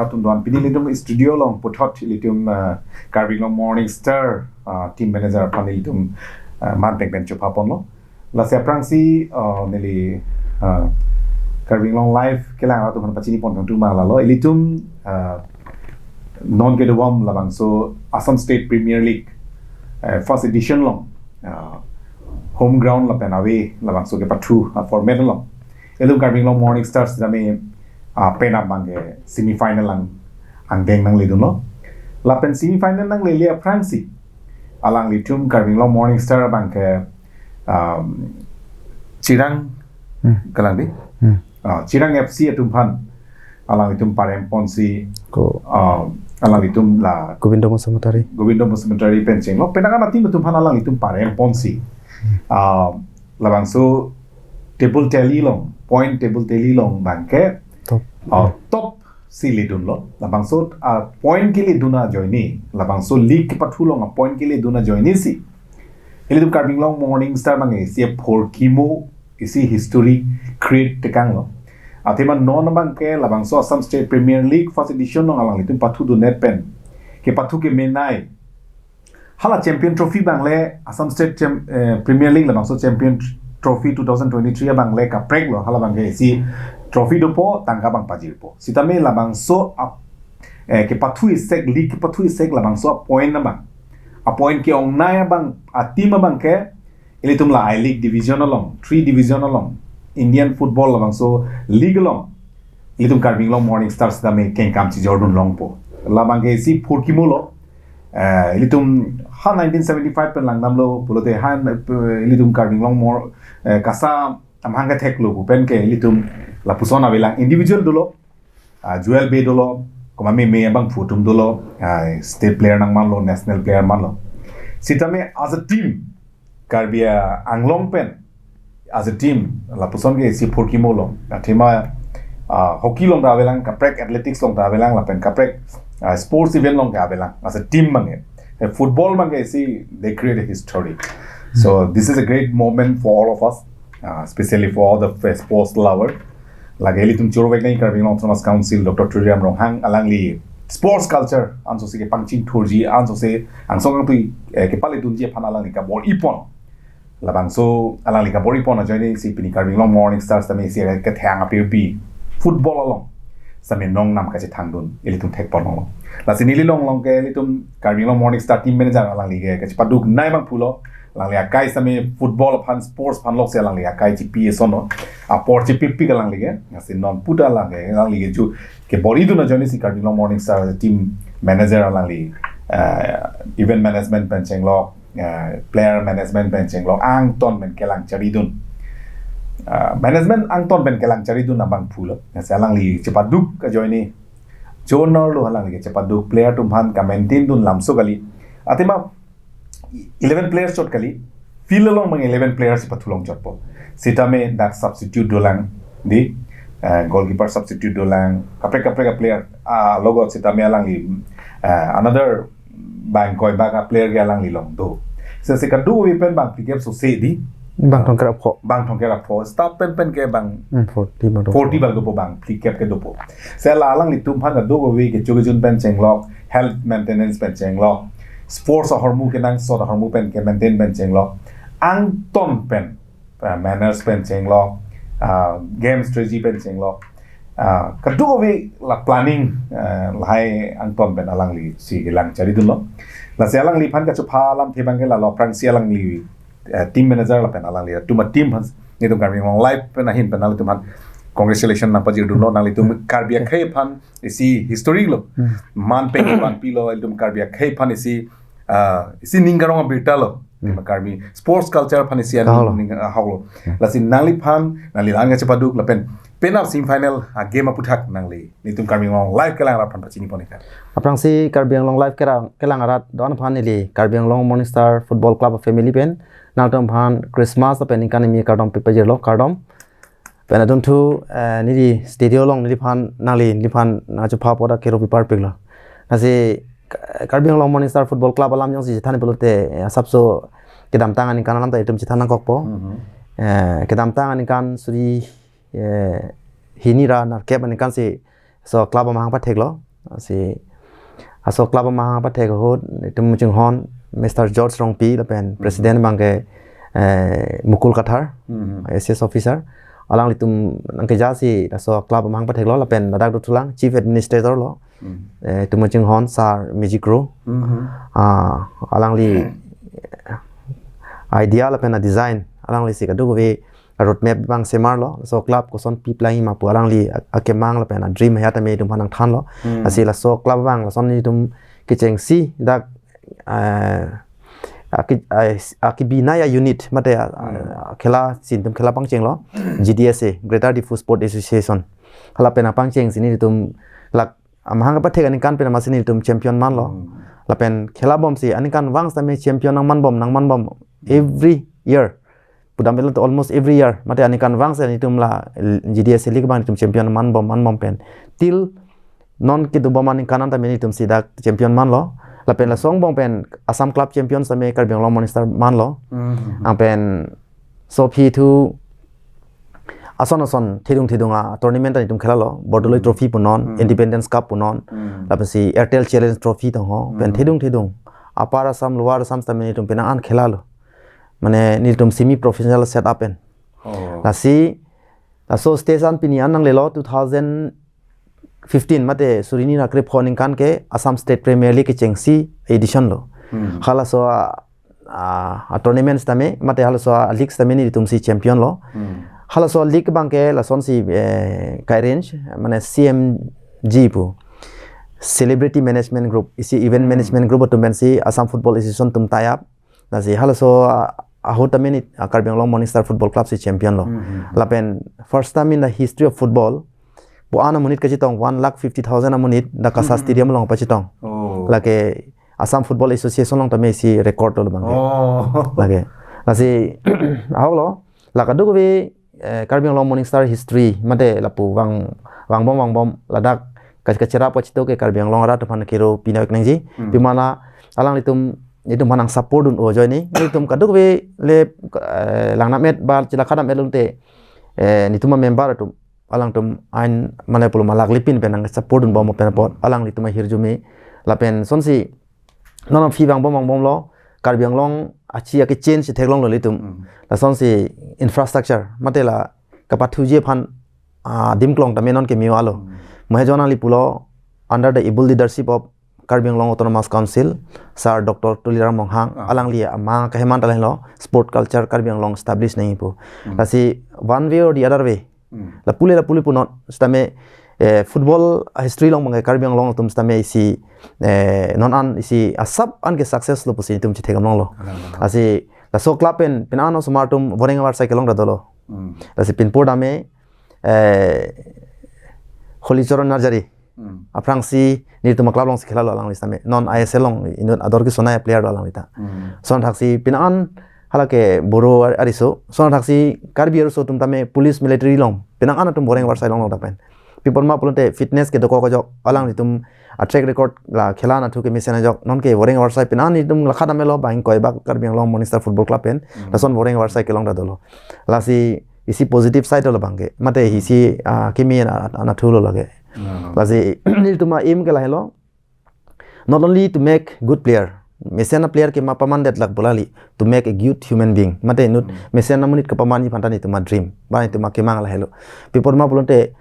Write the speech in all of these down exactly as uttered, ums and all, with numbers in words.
Atum don pini ilitum studio along puthot ilitum, uh, Karbi Anglong Morning Star, uh, team manager aphan ilitum, uh, man peng pen chepha ponlo. Lasi aphrangsi, uh, neli, uh, Karbi Anglong Live kelang atum aphan pachini pon kangtung abang lalo. Ilitum, uh, non kedobom labangso Assam State Premier League, uh, first edition along, uh, home ground lapen away labangso kepathu, uh, format along ilitum Karbi Anglong Morning Stars tame, uh, penap abangke semi final along angdeng nangledunlo. Lapen semi final nanglele aphrangsi alanglitum Karbi Anglong Morning Star abangke, um, Chirang Hmm. kalang di? Hmm. Ah, Chirang F C atum aphan alanglitum parem ponsi, Ko ah, alanglitum la Govindo Basumatary. Govindo Basumatary pen chenglo. Penang an team atum aphan alanglitum parem ponsi. Ah, labangso table tally along, point table tally along abangke Top. ah, top si ledunlo. Labangso, ah, point keledun ajoine, labangso league kepathu along, ah, point keledun ajoinesi ilitum Karbi Anglong Morning Star abangke isi aphurkimo, isi history create tekanglo. Athema non abangke labangso Assam State Premier League first edition along alanglitum pathudundet pen kepathu kemenei hala champion trophy abang le Assam State Cham-, eh, Premier League labangso champion trophy two thousand twenty-three abang le kapreklo, hala abangke isi trophy dopo, tangka abang pajirpo. Sitame labangso ap-, eh, kepathu isek, league kepathu isek labangso apoint abang, apoint ke-ongnei abang, a-team abangke ilitum la I-League division along, three division along, Indian football labangso league along ilitum Karbi Anglong Morning Stars tame kengkam chijordun longpo. Labangke isi phurkimolo. Eh, ilitum ha nineteen seventy-five pen langdamlo pulote ha, eh, ilitum Karbi Anglong Mor-, eh, KASA amahang ketheklo pu pen ke ilitum lapuson avelang, individual dolo, ah, Joel Bey dolo, komat meme abangphu atum dolo, ah, state player nangmanlo, national player manlo. Sitame as a team, Karbi Anglong pen as a team, lapuson ke isi phurkimolo. Athema, ah, hockey along ta avelang, kaprek athletics along ta avelang, lapen kaprek, ah, sports event along ta avelang as a team abangke. Eh, football abangke isi, they create a history. So this is a great moment for all of us, uh, especially for all the f-, sports lover. Lake ilitum choro vek nangji Karbi Anglong Autonomous Council, Doctor Tuliram Ronghang, alangli sports culture ansose kepangchingthurji, ansose angsong angtui, eh, kepaledunji aphan alangli kabor-i pon. Labangso alangli kabor-i pon ajoinesi pini Karbi Anglong Morning Stars tame isi kethang apirpi football along sitame nongnam kachethangdun ilitum thek pon longlo. Lasi neli along along ke ilitum Karbi Anglong Morning Star team manager alangli ke kachepaduknei abangphulo. Alangli akai sitame football aphan, sports aphan lokse alangli akai chipi eson lo. Apor chipipik alangli ke. Lasi non puta alangli ke, alangli ke ju kebor-idun ajoinesi Karbi Anglong Morning Star team manager alangli, eh, event management pen chenglo, eh, player management pen chenglo, angton pen kelang charidun. Ah, management angton pen kelang charidun abangphulo. Lasi alangli chepaduk ajoine, journal lo alangli ke chepaduk, player atum aphan ka-maintain dun lamso kali. Athema eleven players chot kali, field along abang eleven players si pathu longchotpo. Sitame dak substitute dolang di, eh, goalkeeper substitute dolang, kaprek kaprek a-player, ah, logot sitame alangli, eh, another bang koi bang a-player ke alangli along do. Sese kadokave pen bang phlikep sose di. Bang thomkep ra pho. Bang thomkep ra pho. Staff pen pen ke bang Hmm, forty ma do. forty bang dopo, bang phlikep ke dopo. Sela alanglitum aphan kadokave kecho kejun pen chenglok, health maintenance pen chenglok, sports ahormu kenangsot ahormu pen ke-maintain pen chenglok, angton pen, uh, manners pen chenglok, uh, game strategy pen chenglok, uh, kadokave la planning, uh, lahai angton pen alangli si kelang charidunlo. Lasi alangliphan kachepha alamthe abangke lalo, aphrangsi alangli, uh, team manager lapen alangli atum a-team aphan nelitum Karbi Anglong Live pen ahin pen nanglitum aphan congratulation nangpajirdunlo, nanglitum Karbi akhei aphan isi history lo. Hmm. Man peng vanpilo, ilitum Karbi akhei aphan isi, ah, isi ning karong abirta lo. Hmm. Karbi sports culture aphan isi Kaholo. ning, ah, hoklo. Hmm. Lasi nangliphan, nangli la-an kachepaduk lapen penap semi final a-game aputhak nangli nelitum Karbi Anglong Live kelang arat aphan pachini pon ikha. Aphrangsi Karbi Anglong Live kelang, kelang arat do-an aphan neli Karbi Anglong Morning Star Football Club family pen nangtum aphan Christmas lapen ningkan kimi kardom pipajirlo, kardom. Pen adunthu, eh, neli studio along neliphan, nangli, neliphan nangchepha apot akero piparpiklo. Lasi Ka-, Karbi Anglong Morning Star Football Club alam jongsi chethan pulote, eh, asapso kedamtang aningkan alam ta itum chethan nangkokpo. Mhm. Eh, kedamtang aningkan suri, eh, hini ra nerkep aningkan si so club amahang patheklo. Lasi laso club amahang pathek ahut itum chinghon Mister George Rongpi lapen president abangke eh, Mukul Kathar, Mhm. I A S officer. Alanglitum nangkejasi laso club amahang patheklo lapen ladak dothulang chief administrator lo. Mhm. Eh, itum chinghon Sir Mijikro. Mhm. Ah, alangli idea lapen a design alanglisi kadokave roadmap abang semarlo. So club koson pi plangi ma pu alangli a- akemang lapen a dream ahat tame itum aphan nangthanlo. Hmm. Lasi laso club abang lason itum kechengsi dak eh, aki- eh, akibinai a unit mate a- a- khela si itum khela pangchenglo. G D S A, Greater Diphu Sport Association. Hala pen apangchengsi nelitum lak amahang pathek aningkan pen amatsi nelitum champion manlo. Hmm. Lapen khela bomsi aningkanvang sitame champion nangmanbom nangmanbom every year. Pudam ilo almost every year. Mate aningkanvang si nelitum la G D S A league abang nelitum champion manbom manbom pen. Till non kedobom aningkan an tame nelitum si dak champion manlo. Lapen laso angbong pen Assam Club Champions tame Karbi Anglong Morning Star manlo. Mhm. Anpen sophi thu ason ason thedung thedung a tournament ta nelitum khelalo. Bordoloi Trophy punon, Hmm. Independence Cup punon, Hmm. lapensi Airtel Challenge Trophy tongho, pen Hmm. thedung thedung. Upper Assam, Lower Assam tame nelitum penang an khelalo. Mane nelitum semi professional set up pen. Oh. Lasi laso stage an pini an nanglelo two thousand fifteen mate suri hini ra krepho aningkan ke Assam State Premier League kechengsi edition lo. Hmm. Halaso a, a, a tournament sitame mate halaso a league sitame nelitum si champion lo. Hmm. Halaso a league abangke lasonsi eh, ka-arrange mane C M G pu Celebrity Management Group isi event Hmm. management group atum pensi Assam Football Association atum tie up. Lasi halaso a, ahut tame neli a Karbi Anglong Morning Star Football Club si champion lo. Mhm. Lapen first time in the history of football pu an amonit kachetong one lakh fifty thousand amonit dak KASA Mhm. Stadium along pachetong. Oh. Lake Assam Football Association along tame isi record lo abangke. Oh. Lake. Lasi ahok lo. La kadokave eh, Karbi Anglong Morning Star history mate lapu vang vangbom vangbom ladak ka- kacherap kachito ke Karbi Anglong arat aphan kero pina nangji. Hmm. Pima la alanglitum itum aphan nangsupport dun o ajoine. Itum kadokave le eh, langnam et ba chila khadam et lote eh, nelitum a member atum alangtum ain mane pulo malak lipin pen nangsupport dunbom pen apot alanglitum ahirjume lapen sonsi non non phi vangbom vangbomlo Karbi Anglong achi ake change theklonglo ilitum. Hmm. Lasonsi infrastructure mate la kapathuji aphan ah, adim klong tame non ke miyo alo. Hmm. Mohe jon alangli pulo under the able leadership of Karbi Anglong Autonomous Council, Sir Doctor Tuliram Ronghang, Ah. alangli amang keheman talahelo sport culture Karbi Anglong establish nangji pu. Hmm. Lasi one way or the other way. Hmm. Lapule lapule punon sitame eh, football history along abangke Karbi Anglong atum sitame isi eh, non an isi asap an ke success lo pusi itum chethek longlo. Alang, alang. Lasi laso club pen pina an osomar atum voreng avarsai kelong ta dolo. Hmm. Lasi pinpur dame eh, Holi Choron Narjari. Hmm. Aphrangsi nelitum a club alongsi khelalo alangli sitame. Non I S L along inut ador kesonai a player lo alanglita. Hmm. Son thaksi pina an halake Boro ar- ariso. Son thaksi Karbi ariso atum tame police military along. Pina an atum voreng avarsai longlo dak pen. Pi apot ma pulote fitness ke dokok ajok alanglitum a track record la khela anatthu kemesen ajok. Non ke voreng avarsai pina an itum la khadam et lo bang ingkoi bak Karbi Anglong Morning Star Football Club pen. Hmm. Lason voreng avarsai kelong ta dolo. Lasi isi positive side lo abangke. Mate isi ah, kimi na- anatthu lo lake. Hmm. Lasi nelitum a aim ke lahelo. Not only to make good player. Mesen a player ke ma paman detlak bolali to make a good human being. Mate inut Hmm. mesen amonit kapamanji aphan ta nelitum a dream. Ba nelitum akemang lahelo. Pi apot ma pulote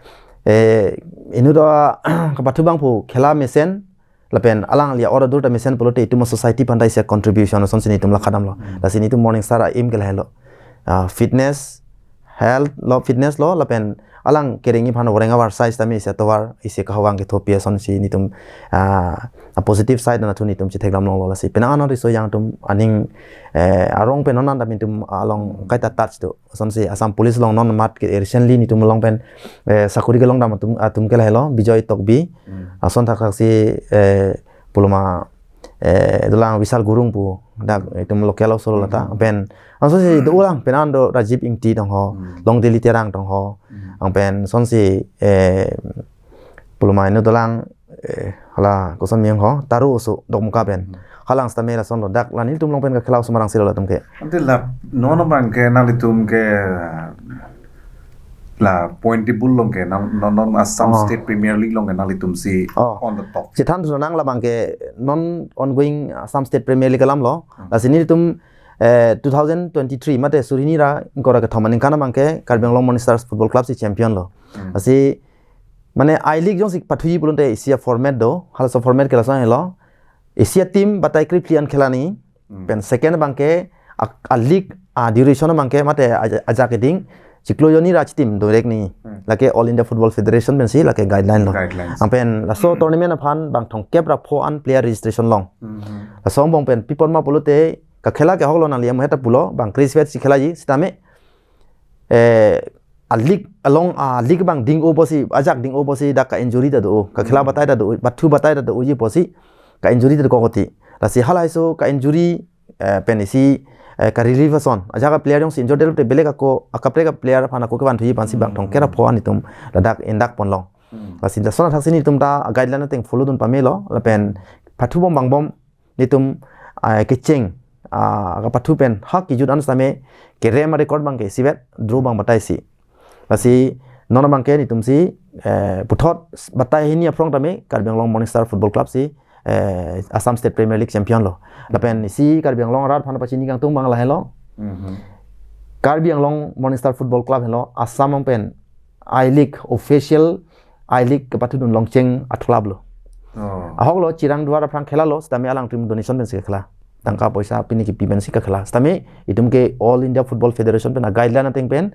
eh, inut a kapathu abangphu khela mesen lapen alangli a-or adur ta mesen pulote itum a society aphan ta isi a contribution asonsi nelitum la khadamlo. Hmm. Lasi nelitum Morning Star a aim ke lahelo. Ah, fitness, health lo, fitness lo lapen alang kerengji aphan voreng avarsai sitame isi atovar isi kahawang kethopi asonsi nelitum ah, a positive side anatthu nelitum chethek dam longlo. Lasi pina an ariso yang atum aning eh, arong pen non an dam itum along kaita touch do. Asonsi Assam Police along non mat ke recently nelitum along pen eh, sakuri kelong dam atum atum ke lahelo Bijoy Tokbi. Hmm. Ason thak thaksi eh, puloma eh, dolang Vishal Gurung pu dak itum local osolo lata. Hmm. Pen asonsi dolang pina an do Rajiv Ingti tongho, Hmm. Longdili Terang tongho. Hmm. Anpen sonsi eh, puloma inut dolang eh, hala koson miyang ho Taru Oso Dokmoka pen. Hmm. Halang sitame lason lo dak la nelitum along pen kakhela osomar angsilo latum ke. Ante la non abangke nanglitum ke La point table along ke nang non, non Assam Oh. State Premier League along ke nanglitum si Oh. On the top. Chethan thu nang labang ke non ongoing Assam State Premier League alam lo. Hmm. Lasi nelitum eh, two thousand twenty-three mate suri hini ra ingkoi ra kethom aningkan abang ke Karbi Anglong Morning Stars Football Club si champion lo. Hmm. Lasi mane I-League jongsi pathuji pulote isi a-format do, halaso format ke lason lo. Isi a-team batai krepli an khela ni, Hmm. Pen second abang ke a, a-league a-duration abang ke mate a, ajak keding chiklo jonni ra chitim do rek ni. Hmm. Lake All India Football Federation pensi lake guideline lo. Guidelines. Ang pen laso tournament aphan bang thomkep ra pho an player registration long. Hmm. Laso angbong pen pi apot ma pulote kakhela ke ahok lo, nangli amu heta pulo bang kre-isi vet si khelaji sitame eh, a-league along a-league abang ding-o pusi, ajak ding-o pusi dak ka-injury ta do, kakhela Hmm. Batai ta do, pathu batai ta doji pusi ka-injury ta do kokoti. Lasi halahaiso ka-injury eh, pen isi eh, ka-relief ason ajak a-player jongsi injured lote belek ako akaprek a-player aphan ako kevanthuji aphansi bang thomkep ra pho an itum ladak indak ponlong. Hmm. Lasi lason athak si nelitum ta guideline ateng follow dun pame lo, lapen pathubom bangbom nelitum eh, kecheng ah, kapathu pen ha kejut an sitame kerem a-record abang ke isivet, draw abang batai isi. Lasi non abang ke nelitum si eh, puthot batai hini aphrang tame Karbi Anglong Morning Star Football Club si eh, Assam State Premier League champion lo. Lapen isi Karbi Anglong arat aphan pachini kangtung abang lahelo. Mhm. Karbi Anglong Morning Star Football Club helo Assam along pen I-League official I-League kepathudun longcheng a-club lo. Oh. Ahok lo Chirang Duar aphrang khela lo, sitame alangtum donation pensi khela. Tangka poisa pini kipi pensi kakhela. Sitame itum ke All India Football Federation pen a-guideline ateng pen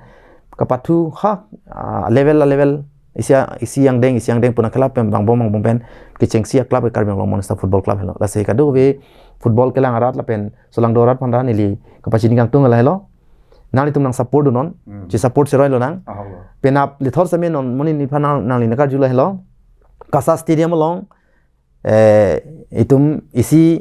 kapathu ha ah, level a-level isi a, isi angdeng, isi angdeng pu nangkhela pen bangbom bangbom pen kechengsi a-club ke Karbi Anglong Morning Star Football Club helo. Lasi kadokave football kelang arat lapen solangdo arat aphan ta neli kapachini kangtung lahelo. Nanglitum nang support dun non. Hmm. Chi-support seroi lonang. Ahok lo. Penap lithor sitame non monit nephan nang, nangli nangkarju lahelo. KASA Stadium along eh, itum isi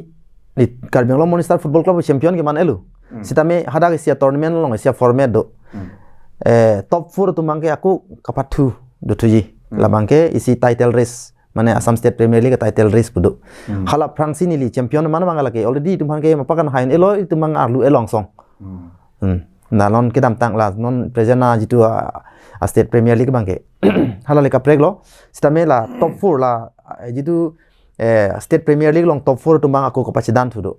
ni Karbi Anglong Morning Star Football Club champion keman-elo. Hmm. Sitame hadak isi a-tournament along isi a-format do. Hmm. Eh, top four atum abang ke ako kapathu dothuji. Hmm. Labang ke isi title race, mane Assam State Premier League title race pu do. Hmm. Hala aphrangsi neli champion man abang lake already itum aphan ke mapakan hain elo, itum abang arlu elong song. Hmm. Hmm. Na non kedamtang la non present a jitu a, a-State Premier League abang ke hala le kaprek lo. Sitame la top four la eh, jitu eh, State Premier League along top four atum abang ako kapachedanthu do.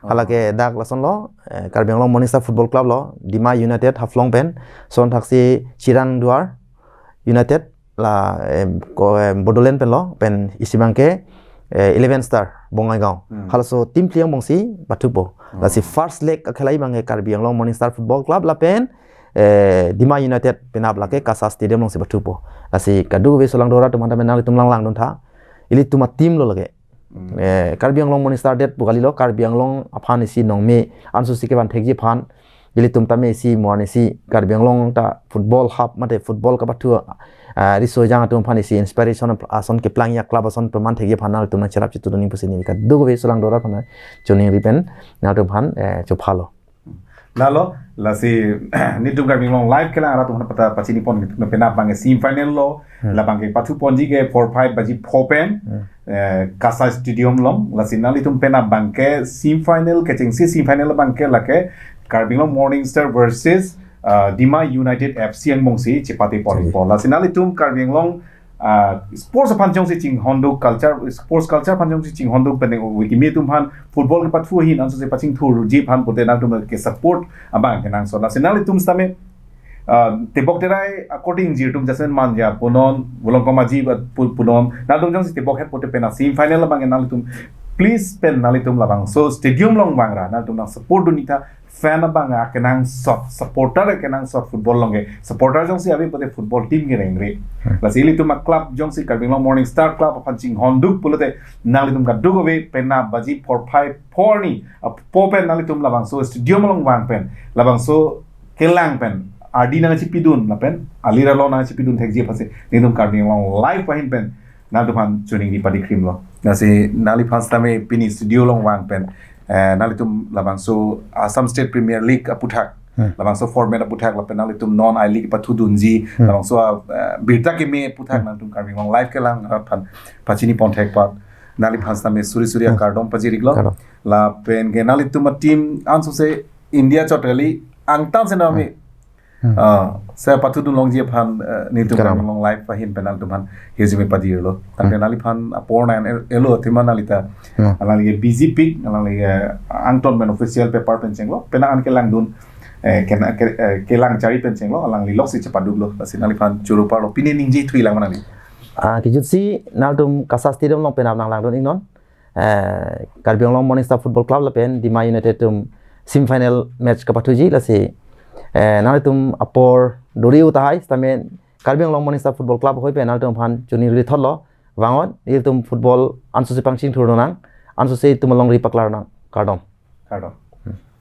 Oh. Hala ke dak lason lo eh, Karbi Anglong Morning Star Football Club lo, Dima United Haflong pen, lason athak si Chirang Duar United la em, ko em, Bodoland pen lo, pen isi abang ke eh, Eleven Star Bongaigaon. Hmm. Halaso team phli angbong si pathupo. Oh. Lasi first leg akhela abang ke Karbi Anglong Morning Star Football Club lapen eh, Dima United penap lake KASA Stadium along si pathupo. Lasi kadokave solangdo arat atum aphan ta nanglitum langlang duntha. Ilitum a-team lo lake. Hmm. Eh, Karbi Anglong Morning Star det pu kali lo, Karbi Anglong aphan isi nongme ansu si kevan thekji aphan. Ilitum tame isi mo arni si Karbi Anglong ta football hub mate football kapathu ah, riso ejang atum aphan isi inspiration ason keplangji a-club ason peman thekji aphan nanglitum nangcherap chitu dun nangji pusi neli kadokave solangdo arat aphan choningri pen nanglitum aphan eh, chophalo. Lalo, lasi nelitum Karbi Anglong Live kelang arat atum aphan pata pachini pon nelitum penap abang ke semi final lo, Hmm. labang ke pathu ponji ke four five baji pho pen, Hmm. eh, KASA Stadium along, lasi nanglitum penap abang ke semi final kechengsi semi final abang ke lake Karbi Anglong Morning Star versus uh, Dima United F C angbong si chepate pon Chepate. po. Lasi nanglitum Karbi Anglong uh, sports aphan jongsi chinghonduk, culture, sports culture aphan jongsi chinghonduk, pen ove kimi atum aphan football kepathu ahin ansu si pachingthurji aphan pulote nangtum ke-support abang kenangsot. Lasi nanglitum sitame uh, tebok terai according jirtum jasemet Manja punon, Volongkom Aji ba pu- punon, nangtum jongsi tebok het pulote pen a-semi final abang ke nanglitum please pen nanglitum labangso stadium along vangra nangtum nang-support duntha. Fan abang akenangsot, supporter akenangsot football along ke. Supporter jongsi ave pulote football team kerengre. Hmm. Lasi ilitum a-club jongsi Karbi Anglong Morning Star Club aphan chinghonduk pulote nanglitum kadokave penap baji four five pho arni apho pen nanglitum labangso stadium along vang pen, labangso kelang pen, ardi nangchipidun lapen alir along nangchipidun thekji aphansi nelitum Karbi Anglong Live ahin pen nangtum aphan choningri padikrim lo. Lasi nangliphan sitame pini studio along vang pen, eh, nanglitum labangso Assam State Premier League aputhak, Hmm. labangso format aputhak, lapen nanglitum non I-League pathudunji, Hmm. labangso, eh, birta keme aputhak, Hmm. nangtum Karbi Anglong Live kelang arat aphan pachini pon thek pat nangliphan sitame suri suri Hmm. akardom pajir-iklo. Kardom. Lapen ke nanglitum a-team ansu si India chot kali, angtan si nami Hmm. Hmm. Ah, seta pathudun longji aphan, eh, nelitum Karam. Karbi Anglong Live ahin pen nangtum aphan hirjume padirlo. Tangte Hmm. nangliphan apor nang-en-, elo athema nanglita. Hmm. Alangli ke busy pik, alangli ke angton pen official paper pen chenglo, penang an kelangdun, eh, kena-, ke-, eh, kelang chari pen chenglo, alangli loksi chepaduklo, lasi nangliphan choro parlo, pini ningje thui lang ma nangli. Ah, kejutsi nangtum KASA Stadium along penap nanglangdun iknon. Eh, Karbi Anglong Morning Star Football Club lapen Dima United atum semi final match kapathuji lasi, eh, nangtum apor dori-o tahai sitame Karbi Anglong Morning Star Football Club ahoi pen nangtum aphan choningri thotlo, vangnon, ilitum football ansose pangchingthur nang, ansose itum alongri paklar nang, kardom. Kardom.